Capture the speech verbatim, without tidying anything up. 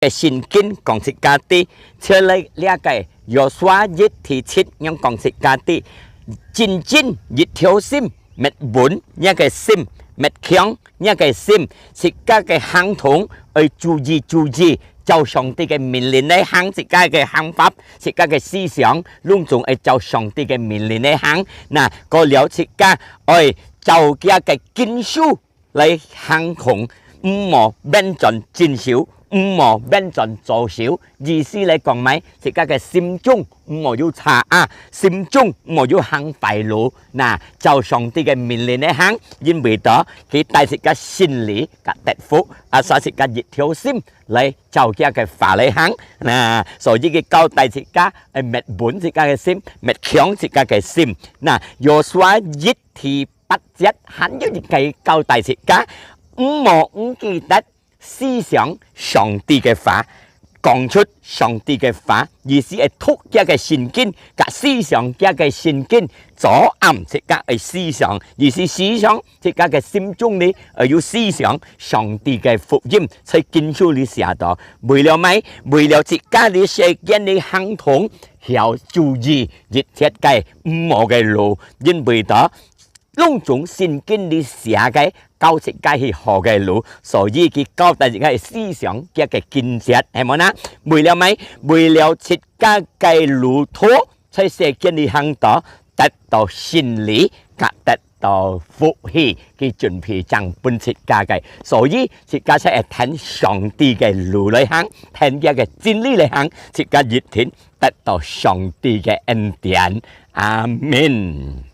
个聖經講自家知，就係這个約書亞一第七樣講自家知，真正一條心，搣穩若个心，搣強若个心，自家个行動愛注意注意，照上帝个命令來行，自家个行法，自家个思想，攏總愛照上帝个命令來行。那過了自家愛照佢个經書 來行動，毋好變轉正手，毋好變轉左手。意思來講，麼个自家个心中毋好有差啊，心中毋好有行壞路。那照上帝个命令來行，因為到佢帶自家勝利佮得福，啊，所以自家一條心來照佢个話來行。那所以佢交代自家，愛搣穩自家个心，搣強自家个心。那約書亞一第八節還有一个交代自家，毋好毋記得思想上帝个話，講出上帝个話，意思係讀佢个聖經，佮思想佢个聖經，早暗自家愛思想，意思思想自家个心中呢，愛有思想上帝个福音，在經書裡寫到，為了麼个？為了自家這世間个行動，曉注意一切个毋好个路，因為到 攏總聖經裡寫个，教自家去好个路，所以佢教導自家个思想，佢个經節，係無呢？為了麼个？為了自家个路途，在世間裡行到，得到勝利，佮得到福氣，佢準備正分自家个。所以自家才會跈上帝个路來行，跈佢个真理來行，自家一定得到上帝个恩典。阿們。